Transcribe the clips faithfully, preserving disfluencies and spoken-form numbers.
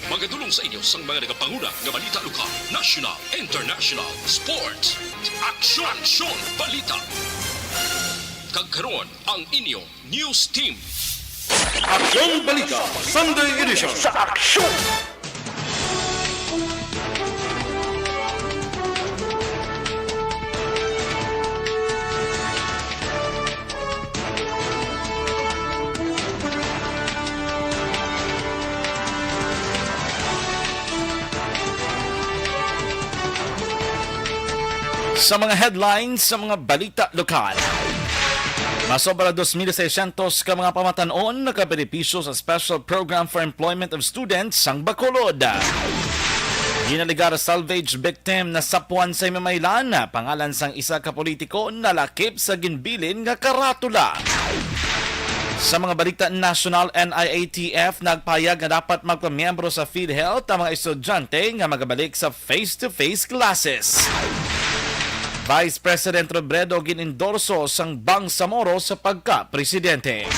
Magadulong sa inyo sang mga nagapanguna nga balita lokal, national, international, sports, aksyon, aksyon, balita. Kag karon, ang inyo news team. Aksyon Balita Sunday Edition. Sa aksyon! Sa mga headlines, sa mga balita lokal. Masobra dos mil seiscientos ka mga pamatan-on nakabenepisyo sa Special Program for Employment of Students sang Bacolod. Ginaligar salvage victim na sapuan sa Himamaylan, pangalan sang isa ka politiko nalakip sa ginbilin nga karatula. Sa mga balita nasyonal, N I A T F nagpahayag nga dapat magpamiyembro sa PhilHealth ang mga estudyante nga magabalik sa face-to-face classes. Vice President Robredo gin-endorso sang Bangsamoro sa pagka-presidente.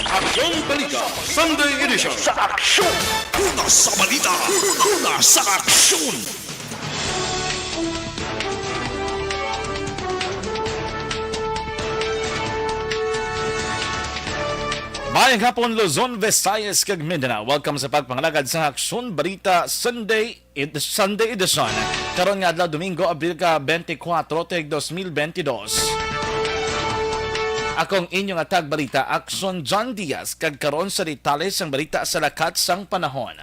Aksyon Balita Sunday Edition. Sa aksyon! Una sa balita, una sa aksyon! Maayong hapon, Luzon, Visayas, kag Mindanao. Welcome sa pagpangalagad sa Aksyon Balita Sunday ed-, Sunday edition. Karon nga adlaw, Domingo, Abril ka twenty-four, tuig dos mil twenty-two. Akong inyong atag balita, Aksyon John Diaz, kag karon sa detalye sang balita sa lakat sang panahon.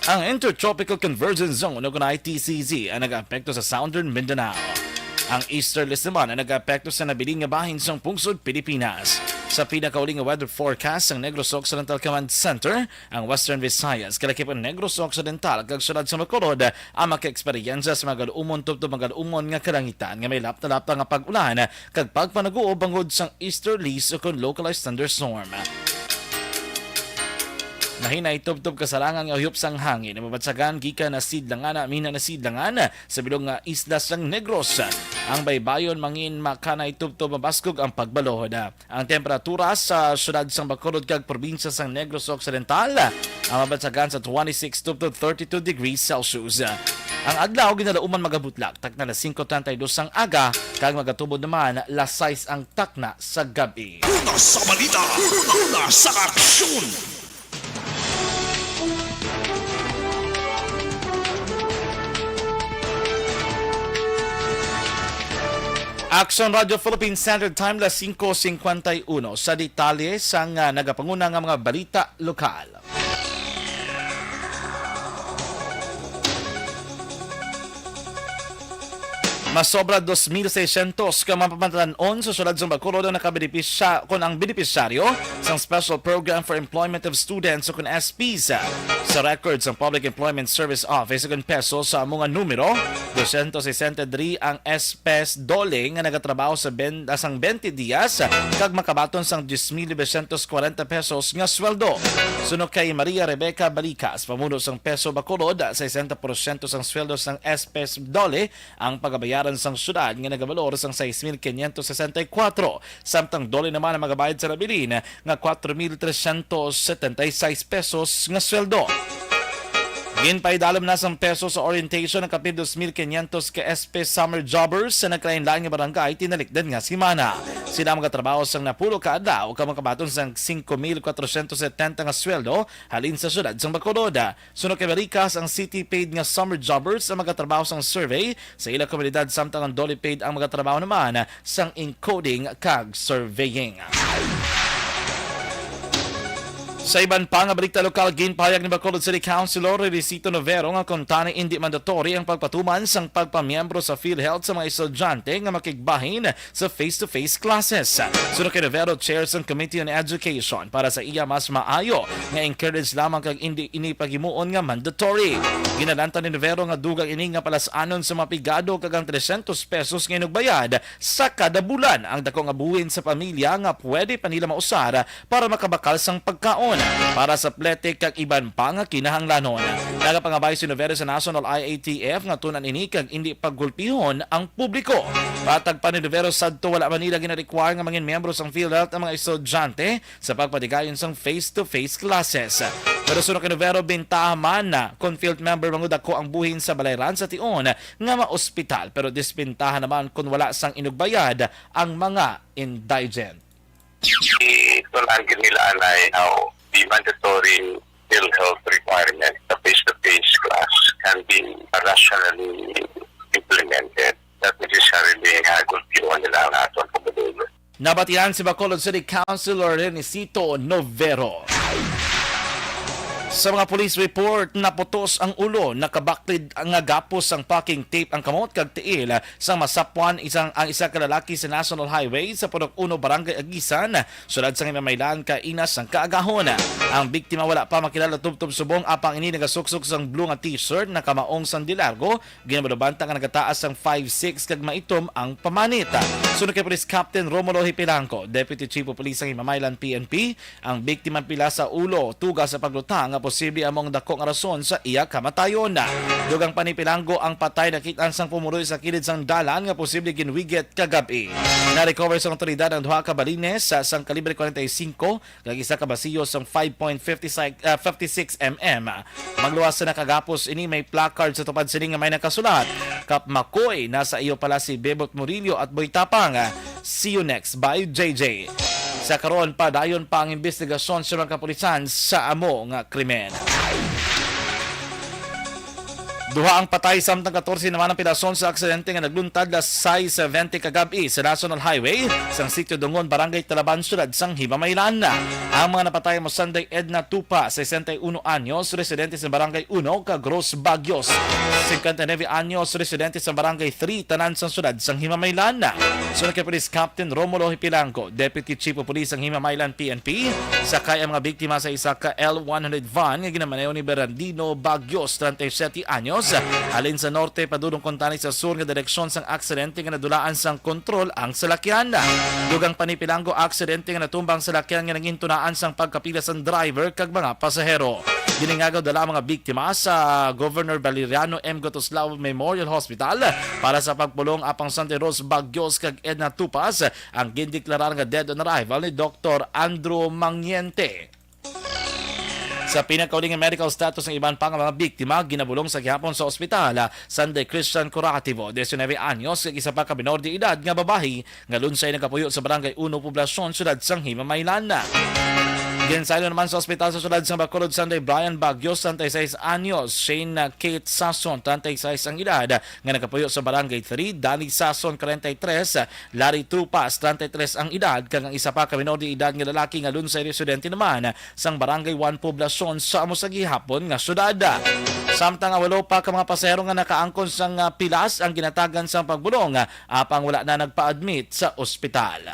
Ang Intertropical Convergence Zone, o kon I T C Z, ang nag-aapekto sa Southern Mindanao. Ang easterlies naman ang nag-aapekto sa nabilin nga bahin sang pungsod Pilipinas. Sa pinakauli nga weather forecast sang Negros Occidental Command Center, ang Western Visayas, kalakip ang Negros Occidental, kag siyudad sa Bacolod, ang makaeksperyensya sa magalumon tubtob magalumon nga kalangitan nga may lapta-lapta nga pag-ulan kag pagpanaguob bangod sang easterlies o kon localized thunderstorm. Mahinay tubtob kasarangan nga uhop sang hangin ang mabatyagan gikan na sidlangan, mina na sidlangan sa bilog nga isla sang Negros. Ang baybayon mangin makanay tubtob mabaskog ang pagbalod. Ang temperatura sa siyudad sang Bacolod kag probinsya sang Negros Occidental ang mabatyagan sa twenty-six to, to thirty-two degrees Celsius. Ang adlaw ginalauman magabutlak, takna alas singko treinta y dos sang aga, kag magatubod naman alas sais ang takna sa gab-i. Una sa balita, una sa aksyon. Aksyon Radyo Philippine Standard Time, las singko singkwenta y uno. Sa detalye sang, ah, nagapanguna nga mga balita lokal. Masobra dos mil seiscientos ka mga pamatan-on sa siyudad sang Bacolod ang nakabenepisya-, kon ang benepisyaryo sang Special Program for Employment of Students o kon S Ps. Sa record sang Public Employment Service Office o kon PESO, sa amo nga numero, dosyentos sesenta y tres ang S Ps DOLE nga nagatrabaho sa ben-, sang twenty diyas kag makabaton sang diyes mil novecientos kwarenta pesos nga sweldo. Suno kay Maria Rebecca Balicas, pamuno sang PESO Bacolod, sesenta porsyento sang sweldo sang S Ps DOLE ang pagabayaran sang siyudad nga nagabalor sang sais mil kinyentos sesenta y kuwatro, samtang DOLE naman ang magabayad sa nabilin nga kuwatro mil tresyentos setenta y seis pesos nga sweldo. Ginpaidalom na sang PESO sa orientation ang kapin dos mil kinyentos ka S P summer jobbers sa nagkalain-lain nga barangay tinalikdan nga semana. Sila magatrabaho sang napulo ka adlaw kag makabaton sang singko mil kwatrosyentos setenta nga sweldo halin sa siyudad sang Bacolod. Suno kay Balicas, ang city paid nga summer jobbers ang magatrabaho sang survey sa ila komunidad, samtang ang DOLE paid ang magatrabaho naman sang encoding kag surveying. Sa iban pa nga balita lokal, ginpahayag ni Bacolod City Councilor Relisito Novero nga kuntani indi mandatory ang pagpatuman sang pagpamiyembro sa PhilHealth sa mga estudyante nga makigbahin sa face-to-face classes. Suno kay Rivero, chair sang Committee on Education, para sa iya mas maayo nga encourage lamang kag indi ini paghimuon nga mandatory. Ginalantad ni Rivero nga dugang ini nga palas-anon sa mga pigado kag ang tresyentos pesos nga inugbayad sa kada bulan ang dako nga buhin sa pamilya nga pwede pa nila mausar para makabakal sang pagkaon. para sa plete kag iban pa nga kinahanglanon. Nagapangabay si Novero sa National I A T F nga tun-an ini kag indi paggulpihon ang publiko. Patag pa ni Novero, sadto wala man nila gina-require nga mangin miyembro sang PhilHealth ang mga estudyante sa pagpatigayon sang face-to-face classes. Pero suno kay Novero, bintaha man na kon PhilHealth member, mangudako ang buhin sa balayran sa tion nga maospital, pero disbintaha naman kon wala sang inugbayad ang mga indigent. Ito lang ginilaanay now, the mandatory PhilHealth requirement, the face-to-face class can be rationally implemented. Not necessarily nga gulpiyon nila ang aton pagbubulo. Nabatian si Bacolod City Councilor Renisito Novero. Sa mga police report, naputos ang ulo, nakabaklid nga gapos sang packing tape ang kamot kag tiil sang masapwan isang, ang isa ka lalaki sa National Highway sa Purok Uno, Barangay Aguisan, sulod sang Himamaylan, kaina sang kaagahon. Ang biktima wala pa makilala tubtob subong, apang ini nagasuksok sang blue nga t-shirt, nakamaong sandi largo, ginabulabanta nga nagataas sang five six kag maitom ang pamanit. Suno kay Police Captain Romulo Hipilanco, Deputy Chief of Police sang Himamaylan P N P, ang biktima pila sa ulo, tuga sa pagluta nga posible amo ang dako nga rason sa iya kamatayon. Dugang pa ni Pilango, ang patay nakit-an sang pumuloy sa kilid sang dalan nga posible ginwigit kagab-i. Na-recover sang awtoridad ang duha ka balines sa, sang kalibre forty-five kag isa ka basiyo sang five point fifty-six, ah, fifty-six M M. Magluwas sa nakagapos ini, may placard sa tupad sini nga may nakasulat, "Kap Makoy, nasa iyo pala si Bebot Murillo at Boy Tapang. See you next, by J J." Sa karon, padayon pa ang imbestigasyon sa mga kapulisan sa amo nga krimen. Duha ang patay, samtang katorse naman ang pilason sa aksidente nga nagluntad alas sais bente kagab-i sa National Highway, sang Sitio Dungon, Barangay Talaban, Syudad sang Himamaylan. Ang mga napatay amo sanday Edna Tupa, sesenta y uno anyos, residente sa Barangay Uno, kag Rose Bagios, singkwenta y nuebe anyos, residente sa Barangay Three, tanan sang Syudad sang Himamaylan. Suno kay Police Captain Romulo Hipilango, Deputy Chief of Police sang Himamaylan P N P, sakay ang mga biktima sa isa ka L one hundred van nga ginamaneho ni Berandino Bagios, treinta y siete anyos, halin sa norte padulong kuntani sa sur nga direksyon. Sang aksidente nga nadulaan sang kontrol ang salakyan. Dugang pa ni Pilango, aksidente nga natumba ang salakyan nga nangintunaan sang pagkapila sang driver kag mga pasahero. Giningagaw dala ang mga biktima sa Governor Valeriano M. Gotoslao Memorial Hospital para sa pagpulong, apang Santa Rose Bagios kag Edna Tupas ang gindeklarar nga dead on arrival ni Doktor Andrew Mangiente. Sa pinakauli nga medical status ng iban pa nga mga biktima, ginabulong sa gihapon sa ospital, ah, Sunday Christian Curativo, diecinueve anyos, kag isa pa ka minor de edad nga babayi nga lunsay nagapuyo sa Barangay Uno, Poblacion, Syudad sang Himamaylan. Ginsaylo naman sa ospital sa syudad sang Bacolod Sunday, Brian Baguio, treinta y seis anyos, Shane, ah, Kate Sason, treinta y seis ang edad, nga nagapuyo sa Barangay Three, Danny Sason, treinta y tres, Larry Trupas, treinta y tres ang edad, kag ang isa pa ka minor de edad nga lalaki nga lunsay residente naman sang Barangay One Poblacion sa amo sa gihapon nga syudad. Samtang ang walo pa ka mga pasahero nga nakaangkon sang, ah, pilas ang ginatagan sang pagbulong, ah, apang wala na nagpa-admit sa ospital.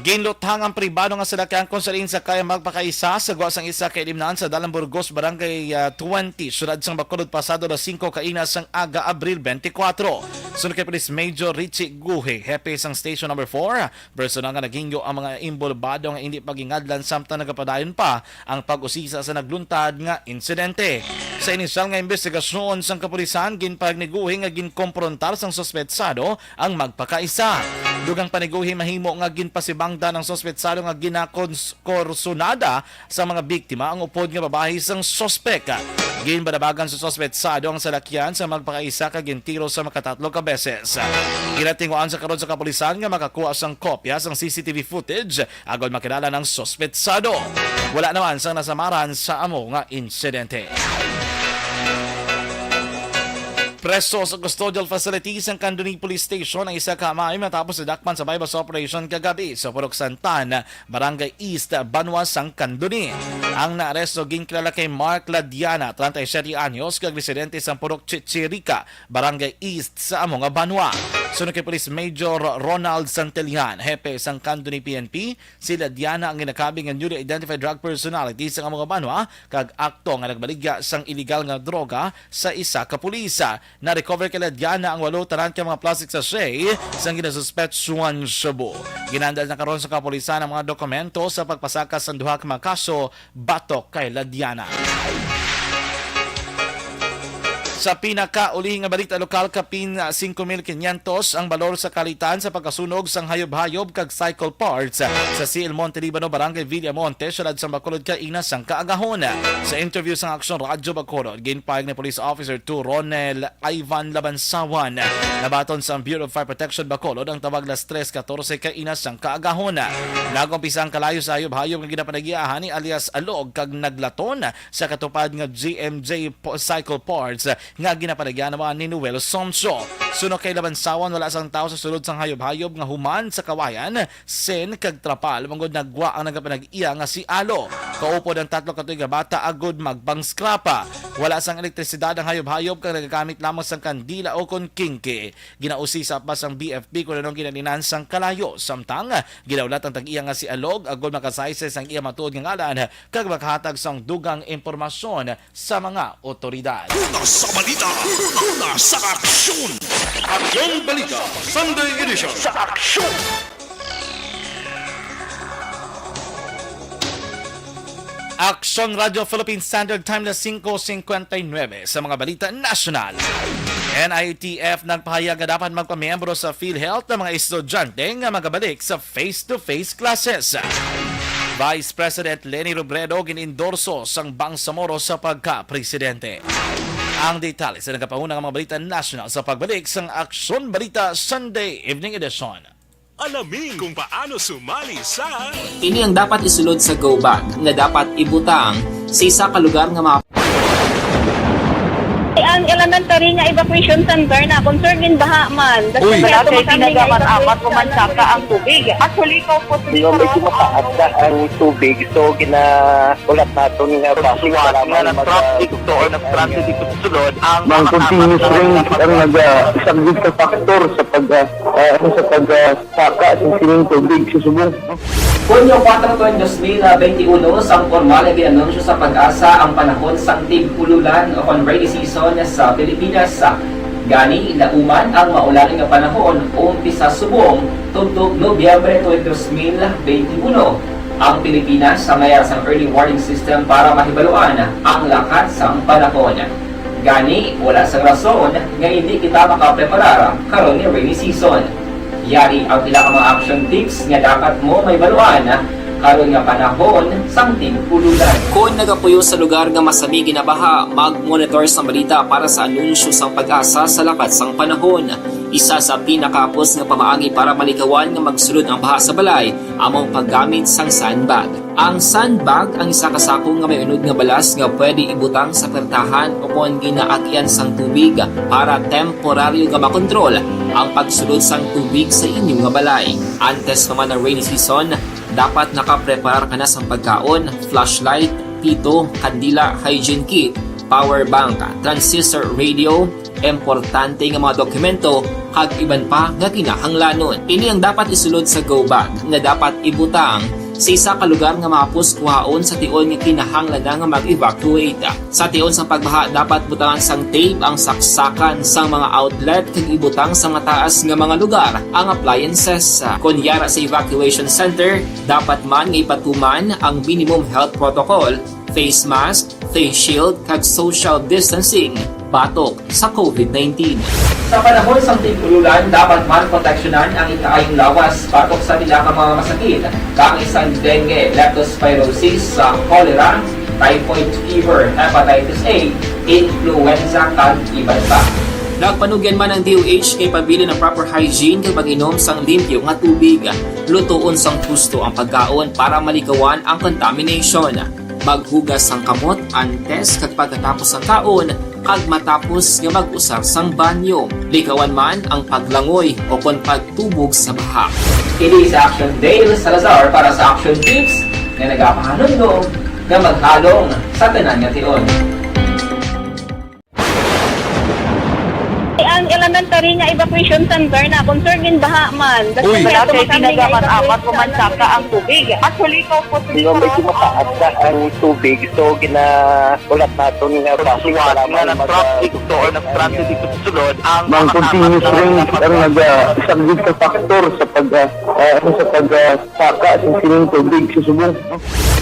Ginluthang ang pribado nga salakyan kung sa diin sakay ang magpakaisa sa gwa sang isa ka ilimnan sa Dalan Burgos, Barangay, ah, twenty, syudad sang Bacolod, pasado alas singko kaina sang aga, Abril twenty-four. Sunod kay Police Major Richie Guhe, hepe sang Station Number Four, personal nga naghingyo ang mga inbolbado nga indi pagingadlan samtang nagapadayon pa ang pag-usisa sa nagluntad nga insidente. Sa inisyal nga imbestigasyon sang kapulisan, ginpahayag ni Guhe nga ginkomprontar sang suspetsado ang magpakaisa. Dugang pa ni Guhe, mahimo nga ginpasibangdan ang suspetsado nga ginakons-, korsunada sa mga biktima ang upod nga babayi sang suspek. Ginbanabagan sa suspetsado ang salakyan sa magpakaisa kag gintiro sa makatatlo ka beses. Ginatinguhaan sa karon sa kapulisan nga makakuha sang kopya sang C C T V footage agod makilala ang suspetsado. Wala naman sang nasamaran sa amo nga insidente. Preso sa custodial facility sang Candoni Police Station ang isa ka amay matapos nadakpan sa buy-bust operation kagabi sa Purok Santan, Barangay East, Banwa sang Candoni. Ang naaresto ginkilala kay Mark Ladiana, treinta y siete anyos, kag residente sa Purok Chichirica, Barangay East sa amo nga banwa. Sunod kay Police Major Ronald Santillan, hepe sang Candoni P N P, si Ladiana ang ginakabig nga newly identified drug personality sa amo nga banwa, kag akto nga nagbaligya sang iligal nga droga sa isa ka pulis. Na-recover kay Ladiana ang walo tanan ka mga plastic sachet sang ginasuspetsuhan shabu. Ginandal na karon sa kapulisan ang mga dokumento sa pagpasaka sang duha ka mga kaso batok kay Ladiana. Sa pinakauli nga balita lokal, kapin singko mil kinyentos ang balor sa kalitan sa pagkasunog sang hayop-hayop kag cycle parts sa C L Monte Libano, Barangay Villamonte, siyudad sang Bacolod, kaina sang kaagahon. Sa interview sang Aksyon Radyo Bacolod, ginpahayag ni Police Officer two Ronel Ivan Labansawan, nabaton sang Bureau of Fire Protection Bacolod ang tawag las tres katorse kaina sang kaagahon. Nag-umpisa ang kalayo sa hayop-hayop nga ginapanagiahan ni alias Alog kag naglaton sa katupad nga G M J po-, Cycle Parts nga ginapanagyan naman ni Noel Sonso. Suno kay Labansawan, wala sang tawo sa sulod sang hayop-hayop nga human sa Kawayan, Sen kag Trapal, manggod nagwa ang nagapanag-iya nga si Alo. Kaupod ang tatlo ka tuig nga bata agud magpangskrapa. Wala sang elektrisidad ang hayop-hayop kag nagagamit lamang sang kandila o kon kingki. Ginausisa pa sang B F P kon anong ginalinan sang kalayo. Samtang, ginaulat ang tag-iya nga si Alog agud makasaysa sang iya matuod nga ngalan kag makahatag sang dugang impormasyon sa mga otoridad. Una sa balita, una sa aksyon. Aksyon Balita, Sunday Edition. Sa aksyon. Aksyon Radio Philippine Standard Time na singko singkwenta y nuebe sa mga balita nasyonal. N I T F nagpahayag nga dapat magpamiyembro sa PhilHealth ang mga estudyante nga magabalik sa face-to-face classes. Vice President Leni Robredo gin-endorso sang Bangsamoro sa pagka-presidente. Ang detalye sa nagapahuna nga mga balita nasyonal sa pagbalik sang Aksyon Balita Sunday Evening Edition. Alamin kung paano sumali sa Ini ang dapat isulod sa go bag nga dapat ibutang sa isa ka lugar nga mga Ang elementary nga evacuation center na concern gin baha man. Uy. Wala kay tinaga man amat ko man saka ang tubig. Actually, ko po Di ba, medyo mataas na ang tubig, so ginaulat naton nga basi nga nag-traffic to or nag-transit dito sa sulod ang Ang continuous rain ang nag-, ah, isang big factor sa pag, ah, ah, ano, sa pag, ah, saka sa sining tubig sa subong. Hunyo kuwatro, tuig dos mil benti uno, sang pormal nga gin-anunsyo sa PAGASA ang panahon sang tig-ululan o kon rainy season sa Pilipinas. Gani, nauman ang maulan nga panahon umpisa subong tubtob Nobyembre tuig dos mil benti uno. Ang Pilipinas may ara sang early warning system para mahibaluan ang lakat sang panahon. Gani, wala sang rason nga indi kita makapreparar karon nga rainy season. Yari ang pila ka mga action tips nga dapat mo mahibaluan karon nga panahon sang tig-ululan. Kon nagapuyo sa lugar nga masami ginabaha, mag-monitor sang balita para sa anunsyo sang PAGASA sa lakat sang panahon. Isa sa pinakahapos nga pamaagi para malikawan nga magsulod ang baha sa balay amo ang paggamit sang sandbag. Ang sandbag ang isa ka sako nga may unod nga balas nga pwede ibutang sa pertahan o kon ginaagian sang tubig para temporaryo nga makontrol ang pagsulod sang tubig sa inyo nga balay. Antes pa man ang rainy season, dapat nakapreparar ka na sang pagkaon, flashlight, pito, kandila, hygiene kit, power bank, transistor radio, importante nga mga dokumento, kag iban pa nga kinahanglanon. Ini ang dapat isulod sa go bag nga dapat ibutang sa isa ka lugar nga mahapos kuhaon sa tion nga kinahanglan na nga mag-evacuate. Sa tion sang pagbaha, dapat butangan sang tape ang saksakan sang mga outlet kag ibutang sa mataas nga mga lugar ang appliances. Kon yara sa evacuation center, dapat man nga ipatuman ang minimum health protocol, face mask, face shield, kag social distancing batok sa covid nineteen. Sa panahon sang tig-ululan, dapat man proteksyonan ang ikaayong lawas batok sa pila ka mga masakit, kaangay sang dengue, leptospirosis, sa cholera, typhoid fever, hepatitis A, influenza, kag iban pa. Nagpanugyan man ang D O H kay pabilin ang proper hygiene kag pag-inom sang limpyo nga tubig. Lutoon sang husto ang pagkaon para malikawan ang contamination. Maghugas sang kamot antes kag pagkatapos sang kaon kag matapos nga mag-usar sang banyo. Likawan man ang paglangoy o kon pagtubog sa baha. Kini si Action Dale Salazar para sa Action Tips nga nagapahanumdom nga maghalong sa tanan nga tion. Ang Elementary nga evacuation center na, concern gin baha man. Uy. Wala kay tinaga man, apat mo man saka ang tubig. Actually, ikaw po, medyo mataas na ang tubig. So, gina-, ulat naton nga traffic, nga nag-traffic to or nag-transit dito sa sulod, ang mga continuous rain ang nag-, ah, isang big factor sa pag, ah, ah, ano, sa pag, ah, saka sa sining tubig sa subong.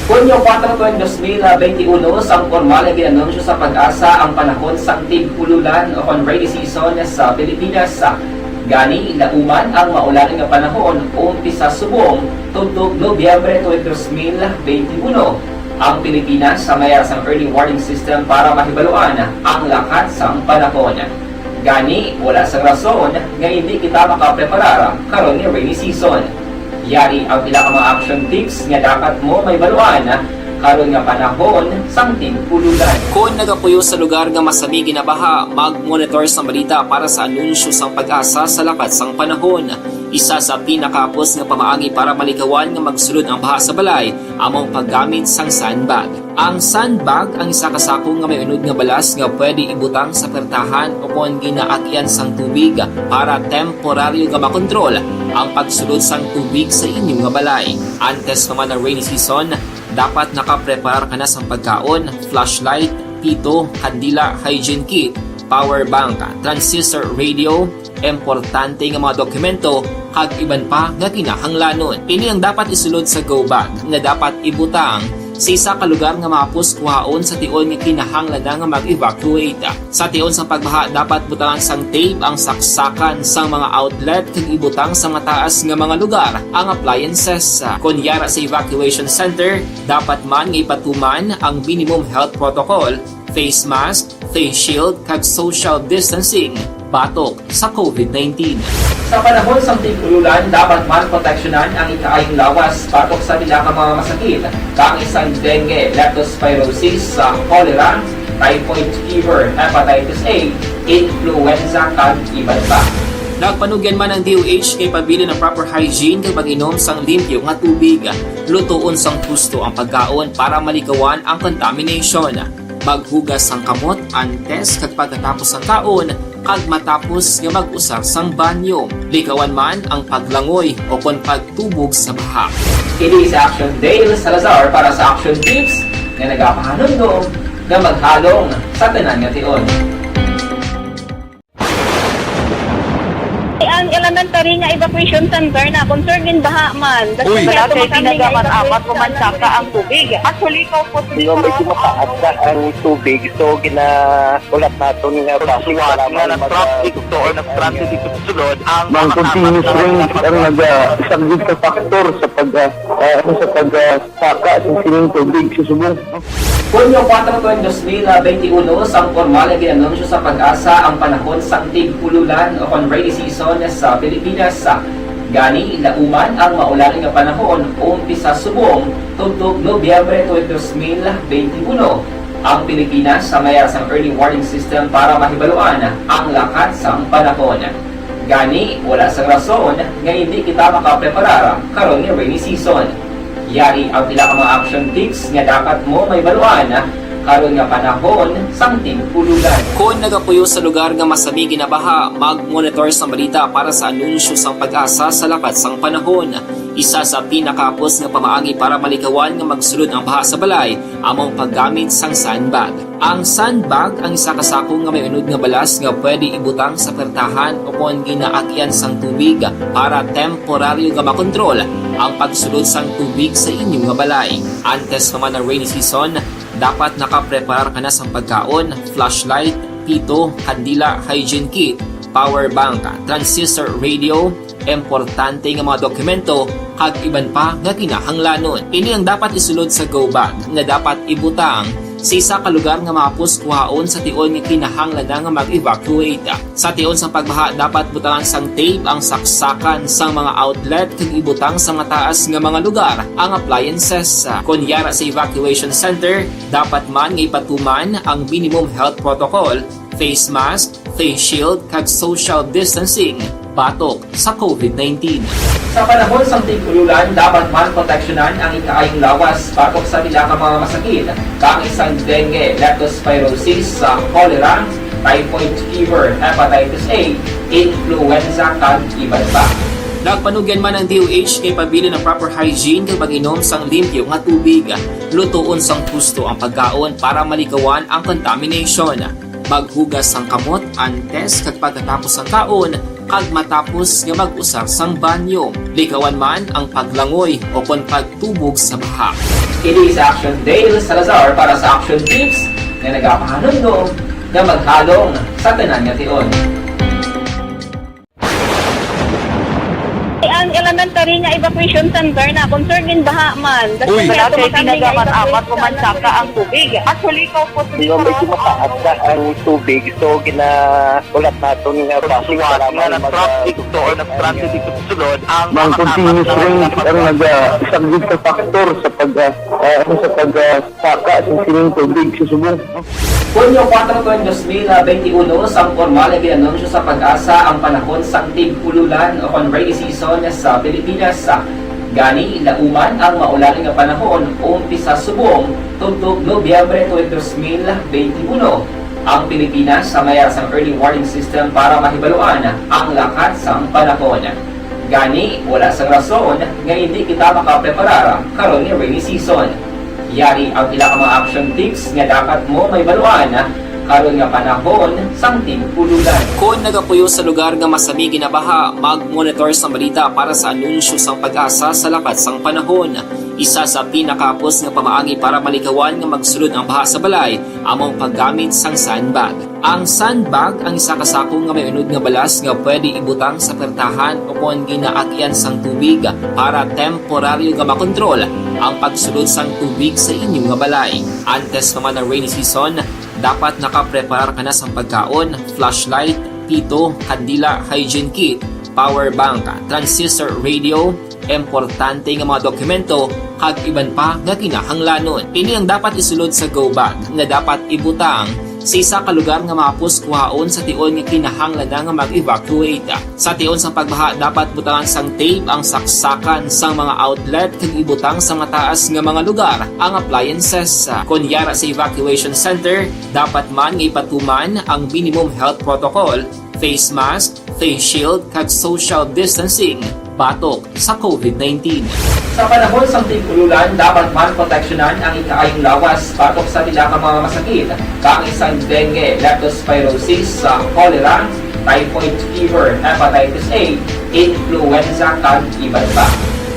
Hunyo kuwatro, twenty twenty-one, sang pormal nga gin-anunsyo sa PAGASA ang panahon sang tig-ululan o kon rainy season sa Pilipinas. Gani, lauman ang maulan nga panahon umpisa subong tubtob Nobyembre twenty twenty-one. Ang Pilipinas sa mayara sang early warning system para mahibaluan ang lakat sang panahon. Gani, wala sang rason nga hindi kita makapreparar karon nga rainy season. Yari ang pila ka mga action tips nga dapat mo mahibaluan karon nga panahon sang tig-ululan. Kon nagapuyo sa lugar nga masami ginabaha, mag-monitor sang balita para sa anunsyo sang PAGASA sa lakat sang panahon. Isa sa pinakahapos nga pamaagi para malikawan nga magsulod ang baha sa balay amo ang paggamit sang sandbag. Ang sandbag ang isa ka sako nga may unod nga balas nga pwede ibutang sa pertahan o kon ginaagyan sang tubig para temporaryo nga makontrol ang pagsulod sang tubig sa inyo nga balay. Antes pa man ang rainy season, dapat nakapreparar ka na sang pagkaon, flashlight, pito, kandila, hygiene kit, power bank, transistor radio, importante nga mga dokumento, kag iban pa nga kinahanglanon. Ini ang dapat isulod sa go bag nga dapat ibutang sa isa ka lugar nga mahapos kuhaon sa tion nga kinahanglan na nga mag-evacuate. Sa tion sang pagbaha, dapat butangan sang tape ang saksakan sang mga outlet kag ibutang sa mataas nga mga lugar ang appliances. Kon yara sa evacuation center, dapat man nga ipatuman ang minimum health protocol, face mask, face shield, kag social distancing batok sa COVID nineteen. Sa panahon sang tig-ululan, dapat man proteksyonan ang ikaayong lawas batok sa pila ka mga masakit, kaangay sang dengue, leptospirosis, sa cholera, typhoid fever, hepatitis A, influenza, kag iban pa. Nagpanugyan man ang D O H nga ipabilin ang proper hygiene kag pag-inom sang limpyo nga tubig. Lutoon sang husto ang pagkaon para malikawan ang contamination. Maghugas sang kamot antes kag pagkatapos sang kaon kag matapos nga mag-usar sang banyo. Likawan man ang paglangoy o kon pagtubog sa baha. Kini si Action Dale Salazar para sa Action Tips nga nagapahanumdom nga maghalong sa tanan nga tion. Ang elementary nga evacuation center na, concern gin baha man. Uy. Wala kay tinaga man, apat mo man saka ang tubig. Actually, ikaw po, medyo mataas na ang tubig. So, gina-, ulat naton nga traffic, nga nag-traffic to or nag-transit dito sa sulod, ang mga continuous rain ang nag-, ah, isang big factor sa pag, ah, ah, ano, sa pag, ah, saka sa sining tubig sa subong. Hunyo kuwatro, twenty twenty-one, sang pormal nga gin-anunsyo sa PAGASA ang panahon sang tig-ululan o kon rainy season sa Pilipinas. Gani, lauman ang maulan nga panahon umpisa subong tubtob Nobyembre twenty twenty-one. Ang Pilipinas sa mayara sang early warning system para mahibaluan ang lakat sang panahon. Gani, wala sang rason nga hindi kita makapreparar karon nga rainy season. Yari ang pila ka mga action tips nga dapat mo mahibaluan karon nga panahon sang tig-ululan. Kon nagapuyo sa lugar nga masami ginabaha, mag-monitor sang balita para sa anunsyo sang PAGASA sa lakat sang panahon. Isa sa pinakahapos nga pamaagi para malikawan nga magsulod ang baha sa balay amo ang paggamit sang sandbag. Ang sandbag ang isa ka sako nga may unod nga balas nga pwede ibutang sa pertahan o kon ginaagyan sang tubig para temporaryo nga makontrol ang pagsulod sang tubig sa inyo nga balay. Antes pa man ang rainy season, dapat nakapreparar ka na sang pagkaon, flashlight, pito, kandila, hygiene kit, power bank, transistor radio, importante nga mga dokumento, kag iban pa nga kinahanglanon. Ini ang dapat isulod sa go bag nga dapat ibutang sa isa ka lugar nga mahapos kuhaon sa tion nga kinahanglan na nga mag-evacuate. Sa tion sang pagbaha, dapat butangan sang tape ang saksakan sang mga outlet kag ibutang sa mataas nga mga lugar ang appliances. Kon yara sa evacuation center, dapat man nga ipatuman ang minimum health protocol, face mask, face shield, kag social distancing batok sa COVID nineteen. Sa panahon sang tig-ululan, dapat man proteksyonan ang ikaayong lawas batok sa pila ka mga masakit, kaangay sang dengue, leptospirosis, sa cholera, typhoid fever, hepatitis A, influenza, kag iban pa. Nagpanugyan man ang D O H nga ipabilin ang proper hygiene kag pag-inom sang limpyo nga tubig. Lutoon sang husto ang pagkaon para malikawan ang contamination. Maghugas sang kamot antes kag pagkatapos sang kaon kag matapos nga mag-usar sang banyo. Likawan man ang paglangoy o kon pagtubog sa baha. Ini si Action Dale Salazar para sa Action Tips nga nagapahanumdom nga maghalong sa tanan nga tion. Ang elementary nga evacuation center na concerned din baha man. Uy. Kasi Wala medyo kay kami nga ginagamat-amat evacuation kuman sa saka ang tubig. Actually, ikaw po, Di ba, medyo mataas na ang tubig, so ginaulat naton nga basi Suwat para nga may mga nag-traffic to or nag-transit dito sa sulod, ang Mang mga continuous tapat na rain ang nagpag- nagasaglit sa factor sa pag, ah, ah, ano, sa pag, ah, saka sa sining tubig sa subong. Hunyo kuwatro, dos mil benti uno, sang pormal nga gin-anunsyo sa PAGASA ang panahon sang tig-ululan o kon rainy season sa Pilipinas. Gani, lauman ang maulan nga panahon umpisa subong tubtob Nobyembre tuig dos mil benti uno. Ang Pilipinas sa mayara sang early warning system para mahibaluan ang lakat sang panahon. Gani, wala sang rason nga indi kita makapreparar karon nga rainy season. Yari ang pila ka mga action tips nga dapat mo mahibaluan karon nga panahon sang tig-ululan. Kon nagapuyo sa lugar nga masami ginabaha, mag-monitor sang balita para sa anunsyo sang PAGASA sa lakat sang panahon. Isa sa pinakahapos nga pamaagi para malikawan nga magsulod ang baha sa balay amo ang paggamit sang sandbag. Ang sandbag ang isa ka sako nga may unod nga balas nga pwede ibutang sa pertahan o kon ginaagian sang tubig para temporaryo nga makontrol ang pagsulod sang tubig sa inyo nga balay. Antes pa man ang rainy season, dapat nakapreparar ka na sang pagkaon, flashlight, pito, kandila, hygiene kit, power bank, transistor radio, importante nga mga dokumento, kag iban pa nga kinahanglanon. Ini ang dapat isulod sa go bag nga dapat ibutang sa isa ka lugar nga mahapos kuhaon sa tion nga kinahanglan na nga mag-evacuate. Sa tion sa pagbaha, dapat butangan sang tape ang saksakan sang mga outlet kag ibutang sa mataas nga mga lugar ang appliances. Kon yara sa evacuation center, dapat man nga ipatuman ang minimum health protocol, face mask, face shield, kag social distancing batok sa COVID nineteen. Sa panahon sang tig-ululan, dapat man proteksyonan ang ikaayong lawas batok sa pila ka mga masakit, kaangay sang dengue, leptospirosis, sa cholera, typhoid fever, hepatitis A, influenza, kag iban pa.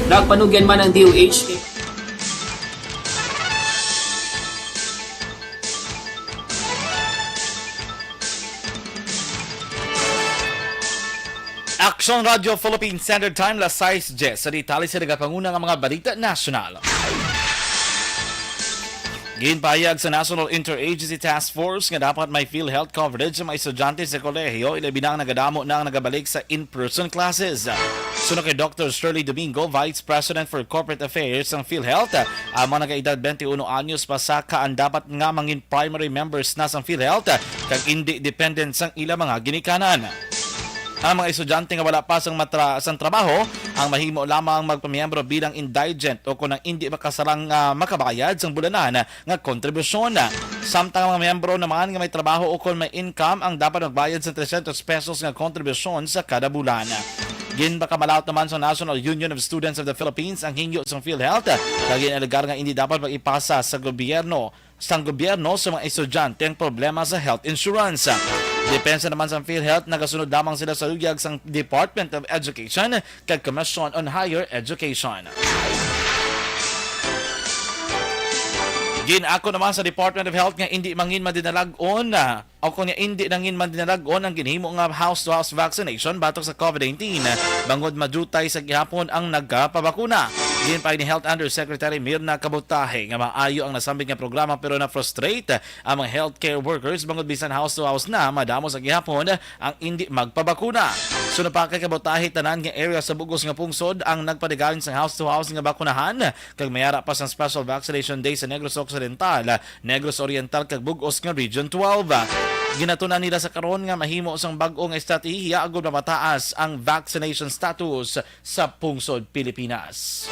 Nagpanugyan man ang D O H. Action Radio Philippines Standard Time, las sais dyes. Sa detalye sa nagapanguna nga mga balita nasyonal. Ginpahayag sa National Interagency Task Force nga dapat may PhilHealth coverage sa mga estudyante sa kolehiyo, ilabi na ang nagadamo na ang nagabalik sa in-person classes. Suno kay Doctor Shirley Domingo, Vice President for Corporate Affairs sang PhilHealth, ang mga nagaedad twenty-uno anyos pasaka ang dapat nga mangin primary members na sang PhilHealth kag indi dependent sang ila mga ginikanan. Ang mga estudyante nga wala pa sang matra-, sang trabaho ang mahimo lamang magpamiyembro bilang indigent o kon ang indi makasarang, ah, makabayad sang bulanan nga kontribusyon. Samtang ang mga miyembro naman nga may trabaho o kon may income ang dapat magbayad sa trescientos pesos nga kontribusyon sa kada bulan. Ginpakamalaut naman sa National Union of Students of the Philippines ang hingyo sang PhilHealth, kag ginalegar nga indi dapat mag-ipasa sa gobyerno, sang gobyerno sa mga estudyante ang problema sa health insurance. Depensa naman sa PhilHealth, nagasunod lamang sila sa luyag sang Department of Education kag Commission on Higher Education. Gin-ako naman sa Department of Health nga indi mangin madinalag-on, ah, o kon nga indi nangin madinalag-on ang ginhimo nga house-to-house vaccination batok sa COVID nineteen, bangod madutay sa gihapon ang nagapabakuna. Ginpahayag ni Health Undersecretary Mirna Kabutahe nga maayo ang nasambit nga programa, pero na-frustrate ang mga healthcare workers bangod bisan house-to-house na, madamo sa gihapon ang indi magpabakuna. Suno pa kay Kabutahe, tanan nga area sa bug-os nga pungsod ang nagpadayon sang house-to-house nga bakunahan, kag mayara pa sang special vaccination day sa Negros Occidental, Negros Oriental, kag bug-os nga Region twelve. Ginatun-an nila sa karon nga mahimo sang bag-o nga estratehiya agud mapataas ang vaccination status sa pungsod Pilipinas.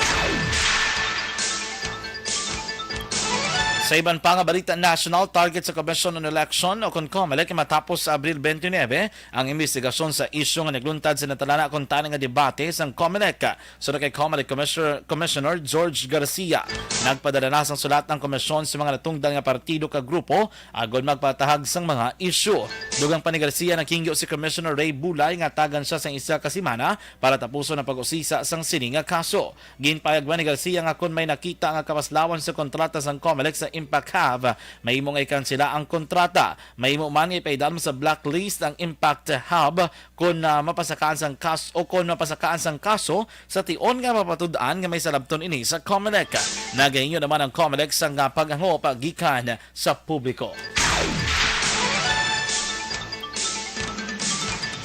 Sa iban pa nga balita national, target sa Commission on Election o kon COMELEC matapos sa Abril twenty-nine ang imbestigasyon sa isyu nga nagluntad sa natalana kuntani nga debate sang COMELEC. Suno kay COMELEC Commissioner, Commissioner George Garcia, nagpadala na sang sulat ang komisyon sa mga natungdan nga partido kag grupo agod magpatahag sang mga isyu. Dugang pa ni Garcia, nakingyo si Commissioner Ray Bulay nga tagan siya sang isa ka semana para tapuson ang pag-usisa sang sini nga kaso. Ginpayag man ni Garcia nga kon may nakita nga kapaslawan sa kontrata sang COMELEC sa Impact Hub, mahimo nga ikansela ang kontrata. Mahimo man nga ipaidalom sa blacklist ang Impact Hub kon, ah, mapasakaan sang kas-, o kon mapasakaan sang kaso sa tion nga mapatud-an nga may salabton ini sa COMELEC. Nagahingyo naman ang COMELEC sang, ah, paghangop gikan sa publiko.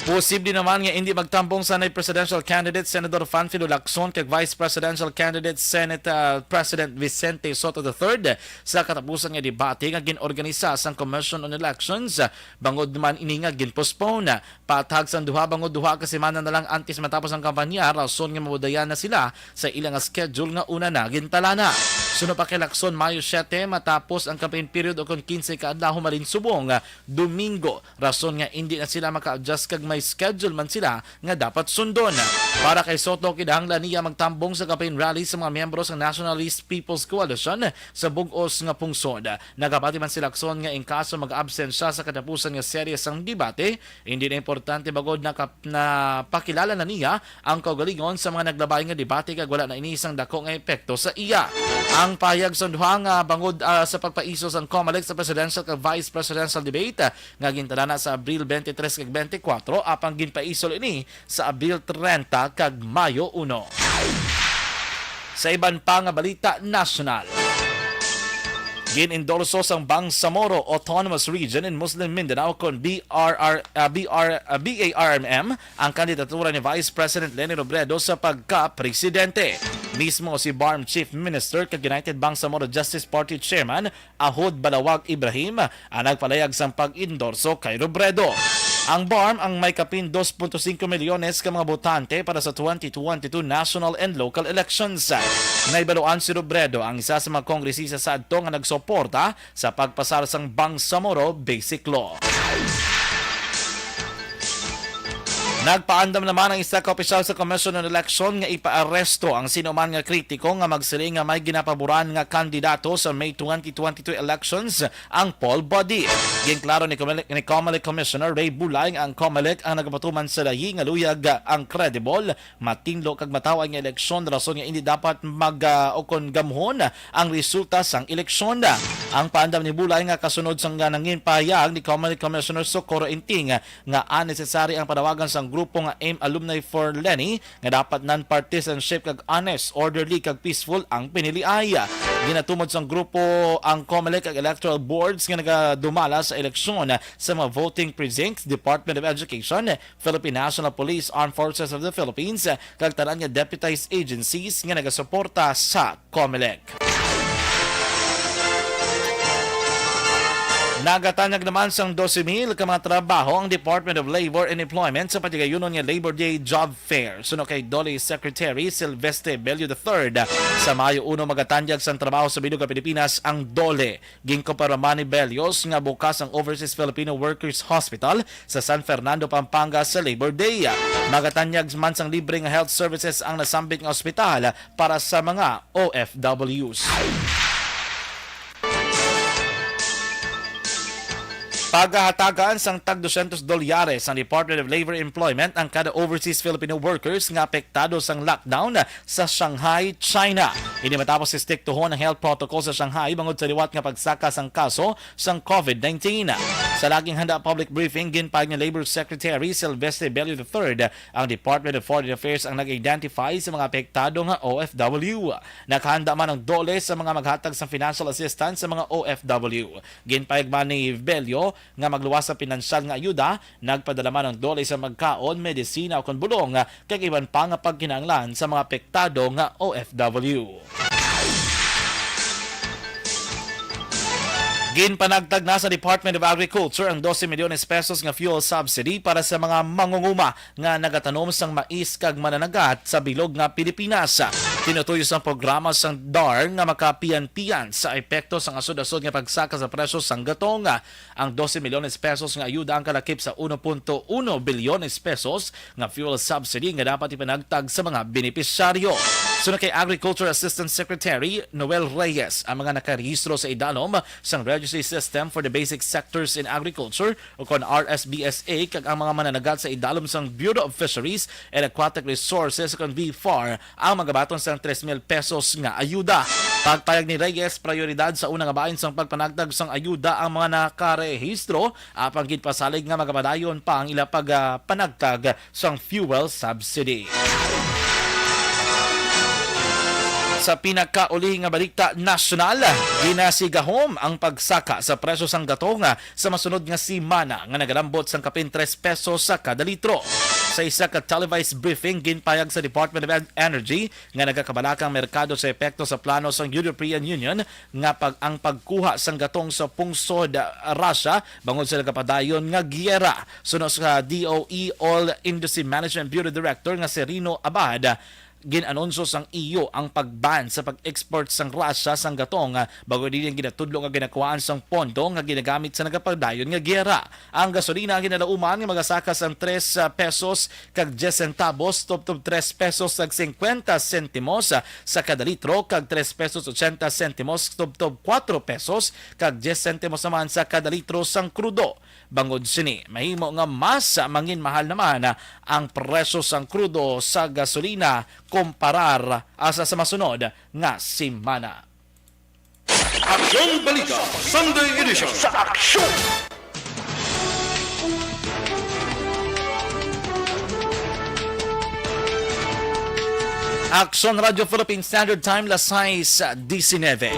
Posible naman nga indi magtambong sanay presidential candidate Senador Panfilo Lacson kag vice presidential candidate Senate, ah, President Vicente Sotto the third sa katapusan nga debate nga gin-organisa sang Commission on Elections, bangod man ini nga gin-postpone. Patag sang duha bangod duha ka semana na lang antes matapos ang kampanya, rason nga mabudayan na sila sa ila nga schedule nga una na gintalana. Suno pa kay Lacson, Mayo siete matapos ang campaign period o kon kinse ka adlaw humalin subong, Domingo, rason nga indi na sila maka-adjust kag may schedule man sila nga dapat sundon. Para kay Sotto, kinahanglan niya magtambong sa campaign rally sa mga miyembro sa Nationalist People's Coalition sa bug-os nga pungsod. Nagapati man si Lacson nga in kaso mag-absent siya sa katapusan nga serye sang debate, hindi na importante bangod nakap-, napakilala na niya ang kaugalingon sa mga naglabay nga debate kag wala na ini sang dako nga epekto sa iya. Ang pahayag sa duha nga bangod, ah, sa pagpaiso sang COMELEC sa presidential kag vice presidential debate, ah, nga gintalana sa Abril twenty-three kag twenty-four, apang ginpaisol ini sa Abril treinta kag Mayo uno. Sa iban pa nga balita nasyonal, gin-endorso sang Bangsamoro Autonomous Region in Muslim Mindanao kon B R R, ah, B R, ah, B A R M M ang kandidatura ni Vice President Leni Robredo sa pagka-presidente. Mismo si BARMM Chief Minister kag United Bangsamoro Justice Party Chairman Ahod Balawag Ibrahim ang nagpalayag sang pag-endorso kay Robredo. Ang BARMM ang may kapin dos punto singko milyones ka mga botante para sa twenty twenty-two national and local elections. Nahibaluan si Robredo, ang isa sa mga kongresista sa adto, nga nagsuporta sa pagpasar sang Bangsamoro Basic Law. Nagpaandam naman ang isa ka opisyal sa Commission on Election nga ipaaresto ang sino man nga kritiko nga magsiling nga may ginapaboran nga kandidato sa May twenty twenty-two elections ang poll body. Ginklaro ni Comel-, ni COMELEC Commissioner Ray Bulay nga ang COMELEC ang nagapatuman sa lahi nga luyag ang credible, matinlo kag mataw-ay nga eleksyon, rason nga indi dapat mag, ah, o kon gamhon ang resulta sang eleksyon. Ang paandam ni Bulay nga kasunod sang nangin pahayag ni COMELEC Commissioner Socorro Enting nga unnecessary ang panawagan sang grupo nga AIM Alumni for Leni nga dapat non-partisanship kag honest, orderly kag peaceful ang piniliay. Ginatumod sang grupo ang COMELEC kag electoral boards nga nagadumala sa eleksyon sa mga voting precincts, Department of Education, Philippine National Police, Armed Forces of the Philippines, kag tanan nga deputized agencies nga nagasuporta sa COMELEC. Nagatanyag naman sang dose mil ka mga trabaho ang Department of Labor and Employment sa patigayunon nga Labor Day Job Fair. Suno kay DOLE Secretary Silvestre Bello the third, sa Mayo uno magatanyag sang trabaho sa bilog nga Pilipinas ang DOLE. Ginkumpirma ni Bellos nga bukas ang Overseas Filipino Workers Hospital sa San Fernando, Pampanga sa Labor Day. Magatanyag man sang libre nga health services ang nasambit nga ospital para sa mga O F Ws. Pagahatagan sang tag dosyentos dolyares ang Department of Labor Employment ang kada overseas Filipino workers nga apektado sang lockdown sa Shanghai, China. Ini matapos istriktuhon ang health protocol sa Shanghai bangod sa liwat nga pagsaka sang kaso sang COVID nineteen. Sa laging handa public briefing, ginpahayag ni Labor Secretary Silvestre Bello the third, ang Department of Foreign Affairs ang nag-identify sa mga apektado nga O F W. Nakahanda man ang DOLE sa mga maghatag sang financial assistance sa mga O F W. Ginpahayag man ni Bello nga magluwas sa pinansyal nga ayuda, nagpadala man ang DOLE sa magkaon, medisina, o kon bulong, kag iban pa nga pagkinahanglan sa mga apektado nga O F W. Ginpanagtag na sa Department of Agriculture ang dose milyones pesos nga fuel subsidy para sa mga mangunguma nga nagatanom sang mais kag mananagat sa bilog nga Pilipinas. Tinutuyo sang programa sang DAR nga makapian-pian sa epekto sang asod-asod nga pagsaka sa presyo sang gatong. Ang dose milyones pesos nga ayuda ang kalakip sa uno punto uno bilyones pesos nga fuel subsidy nga dapat ipanagtag sa mga benepisyaryo. Suno kay Agriculture Assistant Secretary Noel Reyes, ang mga nakarehistro sa idalom sang Registry System for the Basic Sectors in Agriculture o kon R S B S A kag ang mga mananagat sa idalom sang Bureau of Fisheries and Aquatic Resources o kon B F A R ang magabaton sang tres mil pesos nga ayuda. Pagpayag ni Reyes, prioridad sa una nga bahin sang pagpanagtag sang ayuda ang mga nakarehistro, apang ginpasalig nga magapadayon pa ang ila pagpanagtag sang fuel subsidy. Sa pinakauli nga balita nasyonal, ginasigahom ang pagsaka sa presyo sang gatong sa masunod nga semana nga nagalambot sang kapin tres pesos sa kada litro. Sa isa ka televised briefing, ginpayag sa Department of En- Energy nga nagakabalaka ang merkado sa epekto sa plano sang European Union nga pag ang pagkuha sang gatong sa pungsod, ah, Russia bangod sa nagapadayon nga giyera. Suno sa D O E Oil Industry Management Bureau Director nga si Rino Abad, gin-anunsyo sang E U ang pag-ban sa pag-export sang Russia sang gatong, ah, bangod ini ang ginatudlo nga ginakuhaan sang pondo nga ginagamit sa nagapadayon nga giyera. Ang gasolina ang ginalauman nga magasaka sang tres, ah, pesos kag diyes centavos tubtob tres pesos kag singkwenta sentimos, ah, sa kada litro kag tres pesos ochenta sentimos tubtob kuwatro pesos kag diyes sentimos naman sa kada litro sang krudo. Bangod sini, mahimo nga mas manginmahal naman ang presyo sang krudo sa gasolina kumparar, ah, sa, sa masunod nga semana. Aksyon Balita Sunday Edition. Sa Aksyon! Aksyon Radio Philippine Standard Time, las sais disinebe.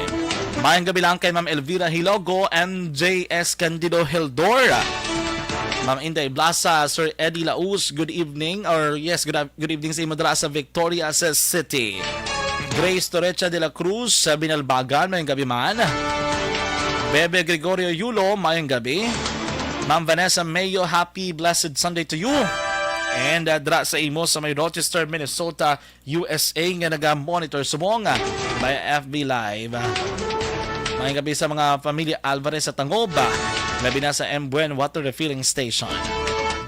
Mayong gabi lang kay Ma'am Elvira Hilogo, M J S Candido Hildor, Ma'am Inday Blasa, Sir Eddie Laus, good evening, or yes, good, af- good evening sa imo dira sa Victorias City. Grace Torecha de la Cruz sa Binalbagan, mayong gabi man. Bebe Gregorio Yulo, mayong gabi. Ma'am Vanessa Mayo, happy blessed Sunday to you. And, uh, dira sa imo sa may Rochester, Minnesota, U S A nga naga-monitor subong, ah, by F B Live. Mayong gabi sa mga pamilya Alvarez sa Tangob, ah, labi na sa M Buen Water Refilling Station.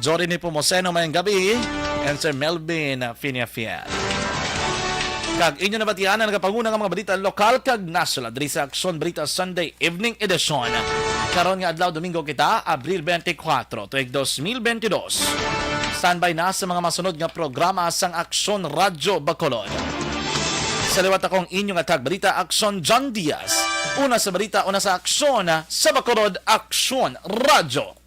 Jory Nepomuceno, mayong gabi, and Sir Melvin Finafiel. Kag inyo nabatian ang nagapanguna nga mga balita lokal kag nasyonal diri sa Aksyon Balita Sunday Evening Edition. Karon nga adlaw, Domingo kita, Abril twenty-four, tuig dos mil twenty-dos. Standby na sa mga masunod nga programa sang Aksyon Radyo Bacolod. Sa liwat, akong inyo nga tagbalita, Aksyon John Diaz. Una sa balita, una sa aksyon, sa Bacolod Aksyon Radyo.